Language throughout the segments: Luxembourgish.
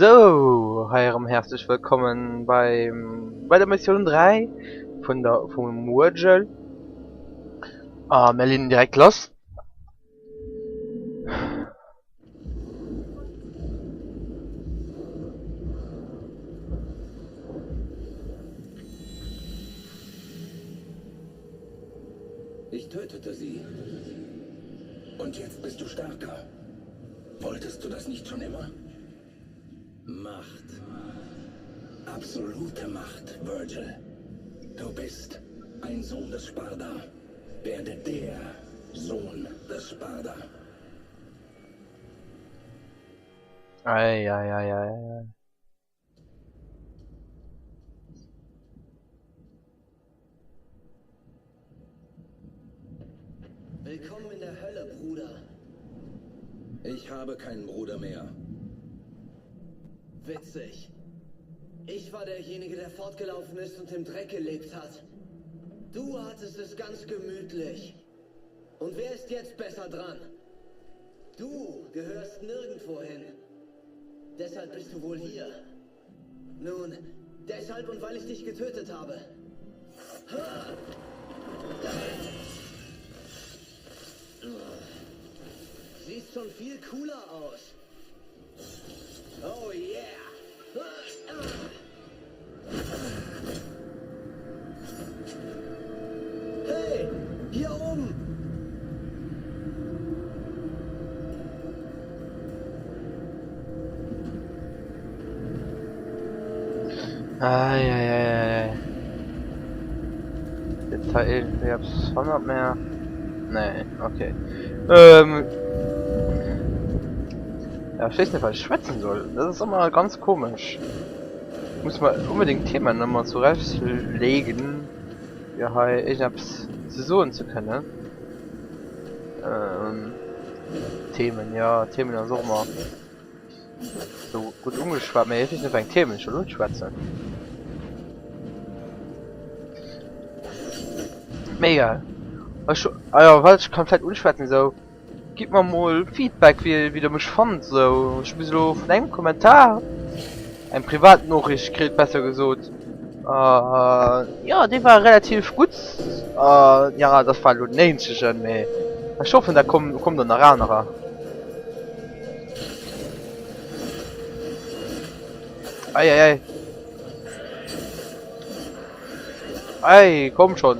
So, hei erëm herzlech wëllkommen beim bei der Mission 3 vun der vum Virgil. Ah, mir linn direkt lass. Ich tötete sie. Und jetzt bist du stärker. Wolltest du das nicht schon immer? Macht. Absolute Macht, Virgil. Du bist ein Sohn des Sparda. Werde der Sohn des Sparda. Ei, ei, ei, ei, ei. Willkommen in der Hölle, Bruder. Ich habe keinen Bruder mehr. Witzig. Ich war derjenige, der fortgelaufen ist und im Dreck gelebt hat. Du hattest es ganz gemütlich. Und wer ist jetzt besser dran? Du gehörst nirgendwo hin. Deshalb bist du wohl hier. Nun, deshalb und weil ich dich getötet habe. Siehst schon viel cooler aus. Oh yeah. Hey, hier oben. Ei, ei, ei, ei, ei. Jetzt da irgendwie hab's 100 mehr. Nee, okay. Ähm. Ja, ich weiß nicht, was ich schwätzen soll. Das ist immer ganz komisch. Muss man unbedingt Themen immer zurechtlegen, fir hei iergendeppes ze soen ze kënnen. Ähm, Themen, ja, Themen ass och ëmmer sou gutt ugeschwat, mä ech weess net, wéi eng Themen ech soll unschwätzen. Mee egal. Ech, ah jo, wat ech kann vläit unschwätzen esou, gitt mer mol Feedback wéi wéi der mech fannt esou. Ech hu bis elo vun engem Kommentar, eng Privatnoriicht kritt besser gesot, jo dee war relativ gutt, jo dat war elo den eenzegen, mee ech hoffen dat kommen kommen der nach anerer. Eieiei. Ei, komm schon.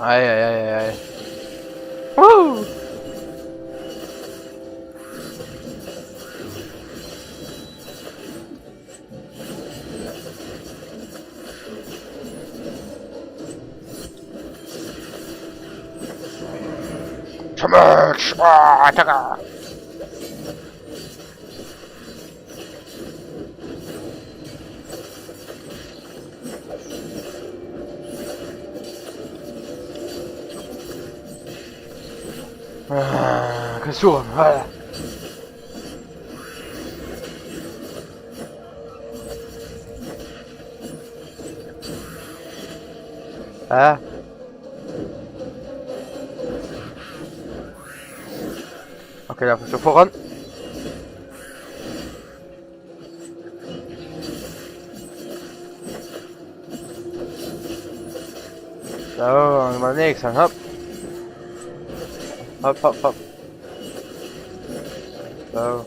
Ei, ei, ei, ei. Woo! Damage! Ah, Attacke! Ah, Kassuren, voilà. Ah. Okay, darf ich schon voran. So, mal nächsten. Hopp. Hopp, hopp, hopp. So.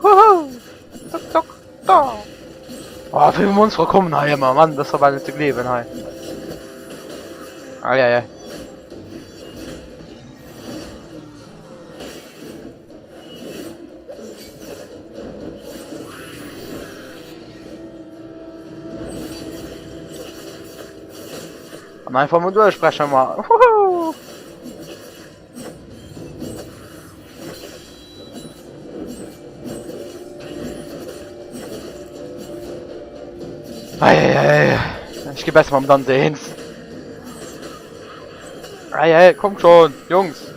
Huhu. Tok, tok, da. Oh, wéi vill Monstere kommen hei ëmmer, Mann, dat ass bal net ze gleewen hei. Ei, ei, ei. An einfach mal durchbrechen mal. Huhu. Ei, ei, ei. Ich geh besser mam Dante eens. Hey, hey, kommt schon, Jungs.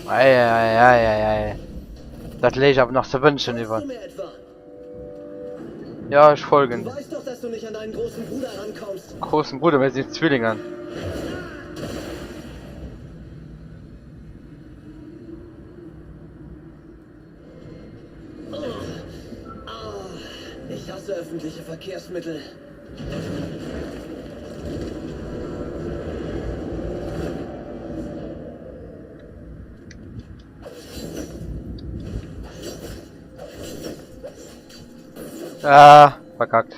Ei, ei, ei, ei, ei. Dat léich awer nach ze wënschen iwwer. Ja, ech folgen. Du weißt doch, dass du nicht an deinen großen Bruder rankommst. Großen Bruder, wir sind Zwillinge. Oh. Oh. Ich hasse öffentliche Verkehrsmittel. Ah, verkackt.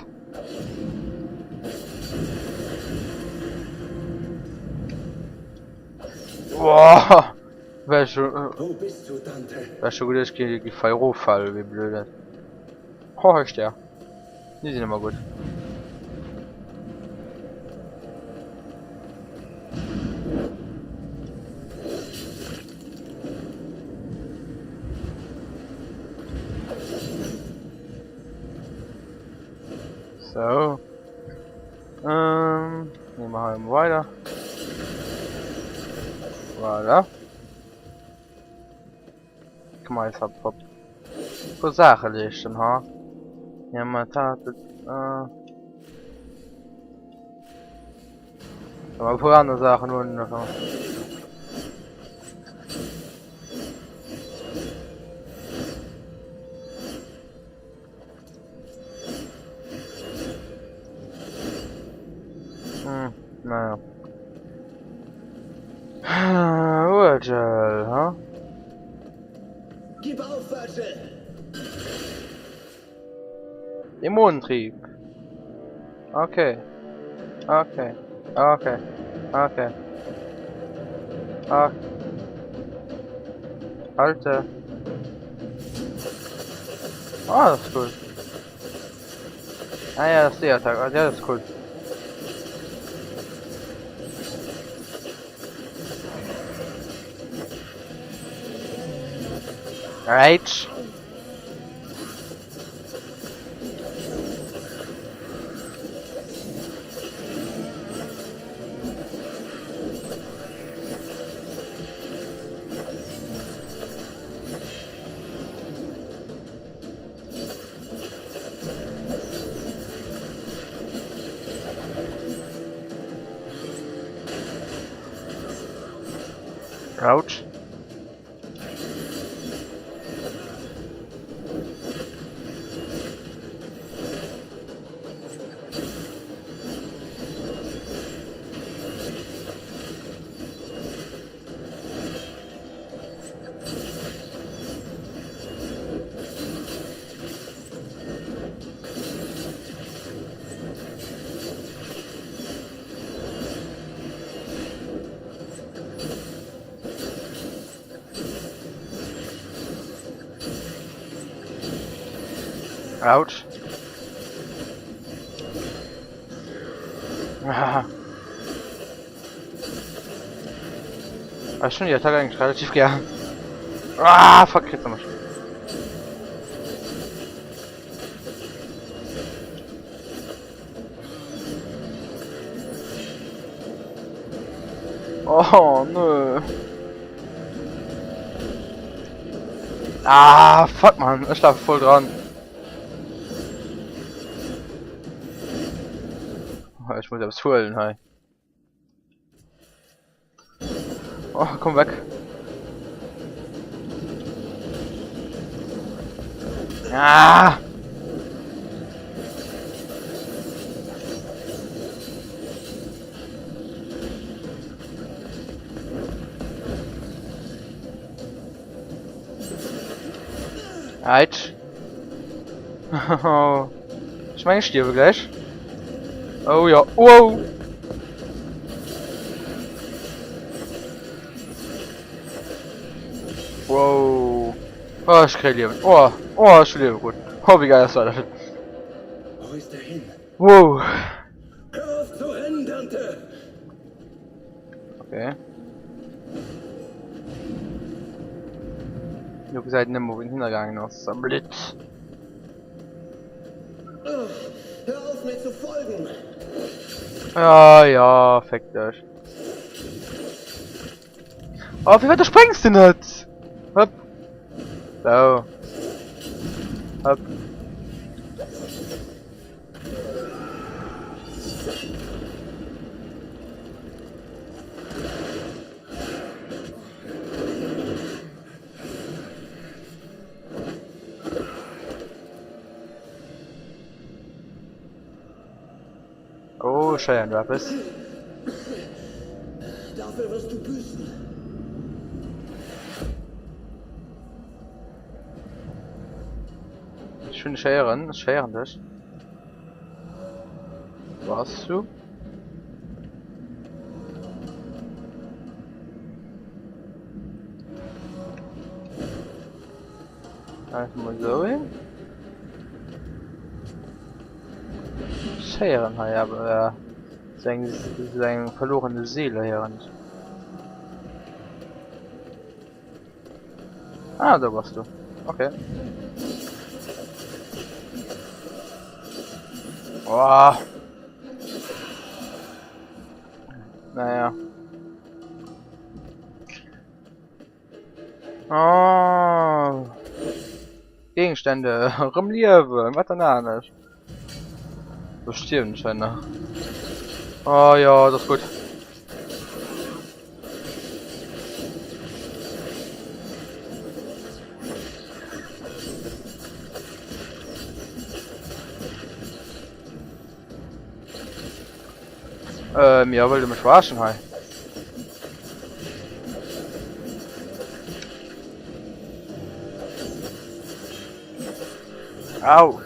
Boah, wär schon, äh, Wo bist du, Dante? wär schon gut, ich gehe die Fall, wie blöd. Oh, ist der. Die sind immer gut. So. Ähm, nehmen wir halt weiter. Voilà. Guck mal, ich hab puer Saache leeschten, ha? Ja, ma dat, äh. Aber e puer aner Saachen hunn nach. Hm, naja. Virgil, ha? Gib auf, Virgil! Dämonentrieb. Okay. Okay. Okay. Okay. Ah. Alter. Ah, das ist cool. Ah ja, das ist der Attack. Ah, ja, das ist cool. Right. Ouch. Autsch. Ah. Ah, schon die Attacke eigentlich relativ gern. Ah, fuck, jetzt nochmal. Oh, nö. Ah, fuck, man. Ich schlafe voll dran. Oh, ich muss etwas holen, hey. Oh, komm weg. Ah! Aitsch. Ich meine, ich sterbe gleich. Oh ja. Wow. Wow. Oh, ich krieg Leben. Oh, oh, ich lebe gut. Oh, wie geil das war. Das. Wo ist er hin? Wow. Hör auf zu rennen, Dante! Do gesäit een ëmmer wou en hinnergaangen ass am Blitt. Hör auf mir zu folgen! Ja ja, fick dech. Oh, firwat spréngs de net? Hopp. Sou. Hopp. Oh, schéin, du eppes. Dafür wirst du büßen. Ech hunn dech héieren, ech héieren dech. Wo ass du? Einfach mal so hin. Ech héieren hei awer äh, so eng, so eng verlorene Seele héieren ech. Ah, da bass du. Okay. Oh. Naja. Oh. Gegenstände. Rëm liewen. Wat dann anescht? Do stierwen ech hei nach. Oh ja, das ist gut. Ähm, ja, wëllt der mech verarschen hei? Au!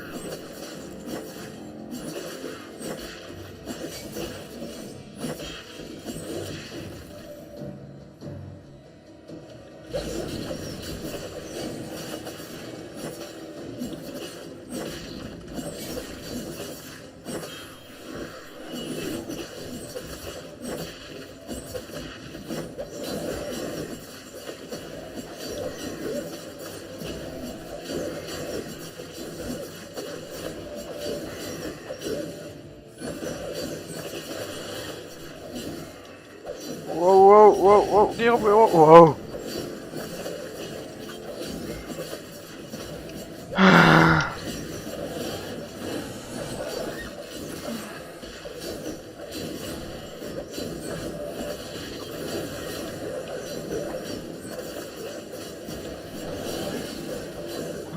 Wow, wow, wow, wow, geh rop, wow, wow.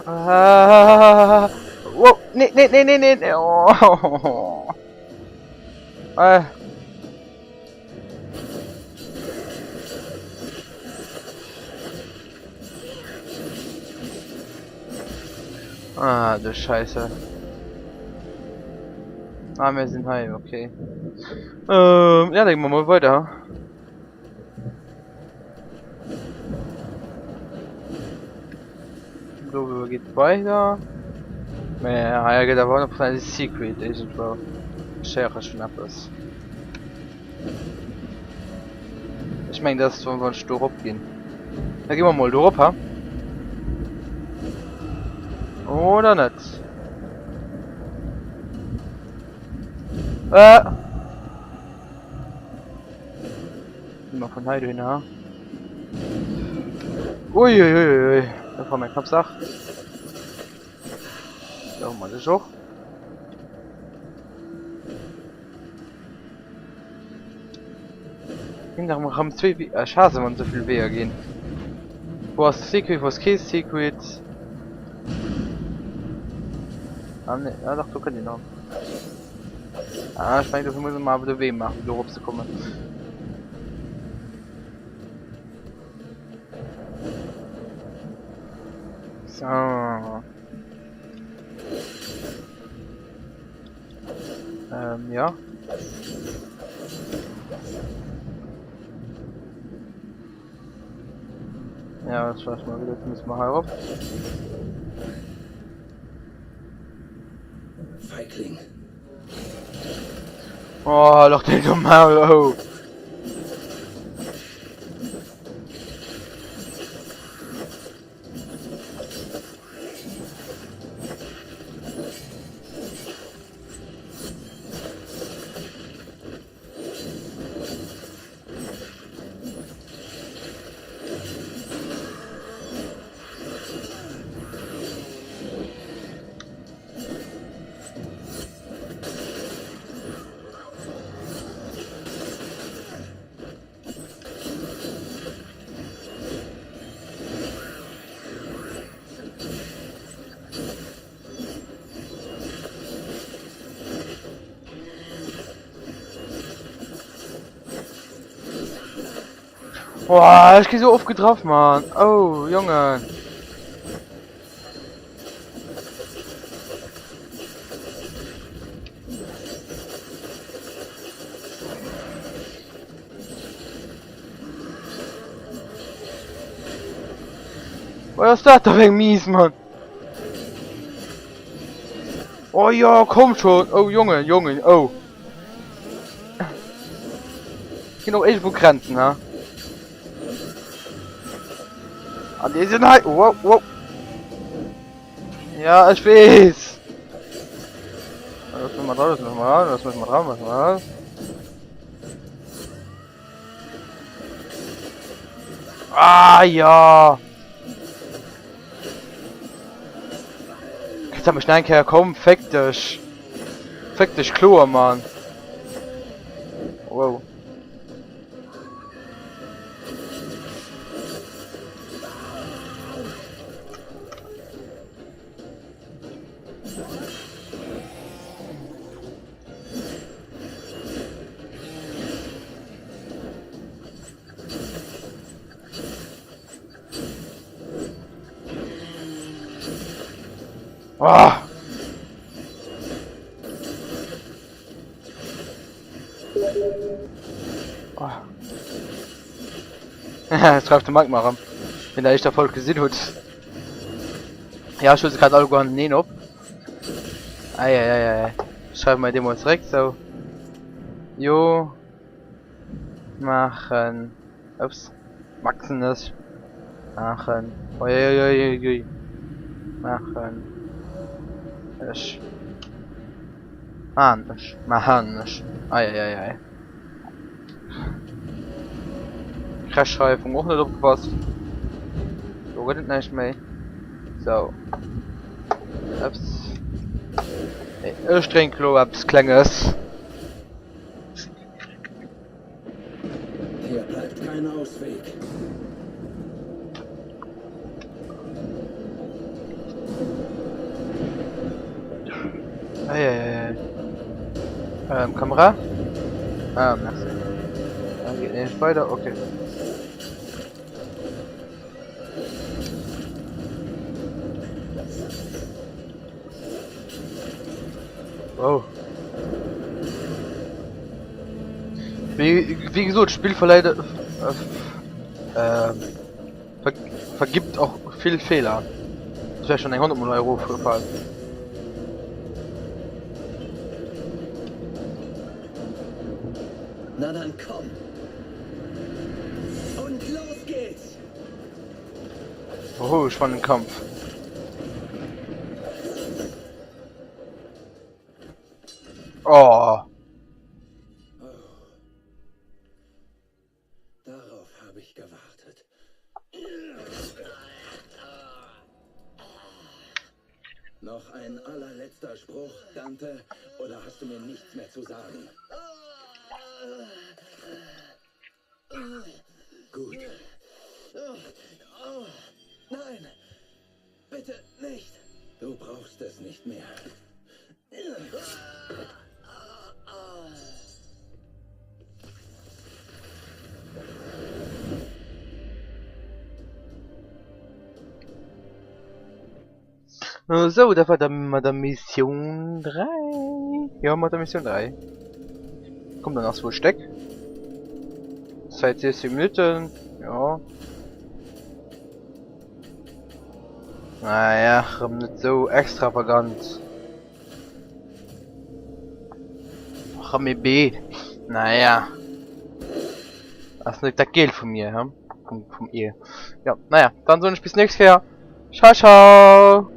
Ah, wow, nee, nee, nee, nee, nee, nee. Oh. Äh. Ah, du Scheiße. Ah, mir sinn hei, okay. Ähm, ja, dann gehen wir mal weiter. Do geet weider. Mä hei gëtt awer 100% e Secret iergendwou. Ech héiere schonn eppes. Ech mengen dat ass wann ech do rop ginn. Da gi mer mol do rop, ha? Oder net? Äh! Gi mer vun hei dohinner, ha? Uiuiuiui, dat war meng knapp Saach. Da hu mer dech och. Ginn nach rëm zwee Wee. Ech haasse wann esou vill Weeër ginn. Wou ass de Secret, wou ass kee Secret? Ah nee, ah dach do kënnt een dran. Ah, ech mengen dofir muss mer awer de Wee maachen fir do erop ze kommen. So. Ähm, ja. Ja, das war mal wieder. Jetzt müssen wir hier rauf. Feigling. Oh, doch den Maul, oh. Boah, ech gi sou oft getraff, Mann. Oh, Jongen. Wat ass dat da fir eng mies, Mann? Oh jo, komm schon. Oh, Jongen, Jongen, oh. Ginn och iergendwou Grenzen, ha? An déi sinn hei. Wow, wow. Ja, ech weess. Das müssen wir dran, das müssen wir dran, das müssen wir dran, müssen wir dran. Ah, ja. Jetzt hab ich nein komm, fick dich. Fick dich, Kloer, Mann. Wow. Ah! Ah. Schreift de Mike mar erëm, deen der éischter Folg gesinn hutt. Ja, ech hu se grad alleguer hanteneen op. Eieieiei. Schreiwe mer dee mol zeréck, sou. Jo. Maachen. Ups. Maxen ech. Maachen. Uiuiuiui. Maachen. Ech. Maan ech. Maachen ech. Eieieiei. Rechtschreifung och net opgepasst. Do gëtt et näischt méi. Sou. Ups. Ech drénk lo eppes Klenges. Hier bleibt kein Ausweg. Eieiei. Ähm, Kamera? Ah, merci. Dann geht nicht weiter, okay. Oh. Wéi, wéi gesot, d'Spill verleiht, äh, äh, ver, vergibt och vill Feeler. Das wär schon eng 100 Mol erofgefall. Na dann komm. Und los geht's! Oh, spannenden Kampf. Oh. Darauf habe ich gewartet. Noch ein allerletzter Spruch, Dante, oder hast du mir nichts mehr zu sagen? Gut. Oh, nein, bitte nicht. Du brauchst es nicht mehr. Sou, dat war da mat der Missioun 3. Jo, mat der Missioun 3. Komm, dann ass wuel Stéck. Zäit 16 Minuten. Ja. Naja, rëm net sou extravagant. Rëm ee B. Naja. Ass net dat Geel vu mir, hm? Vum, vum E. Ja, naja, dann soen ech bis nächst Kéier. Ciao, ciao!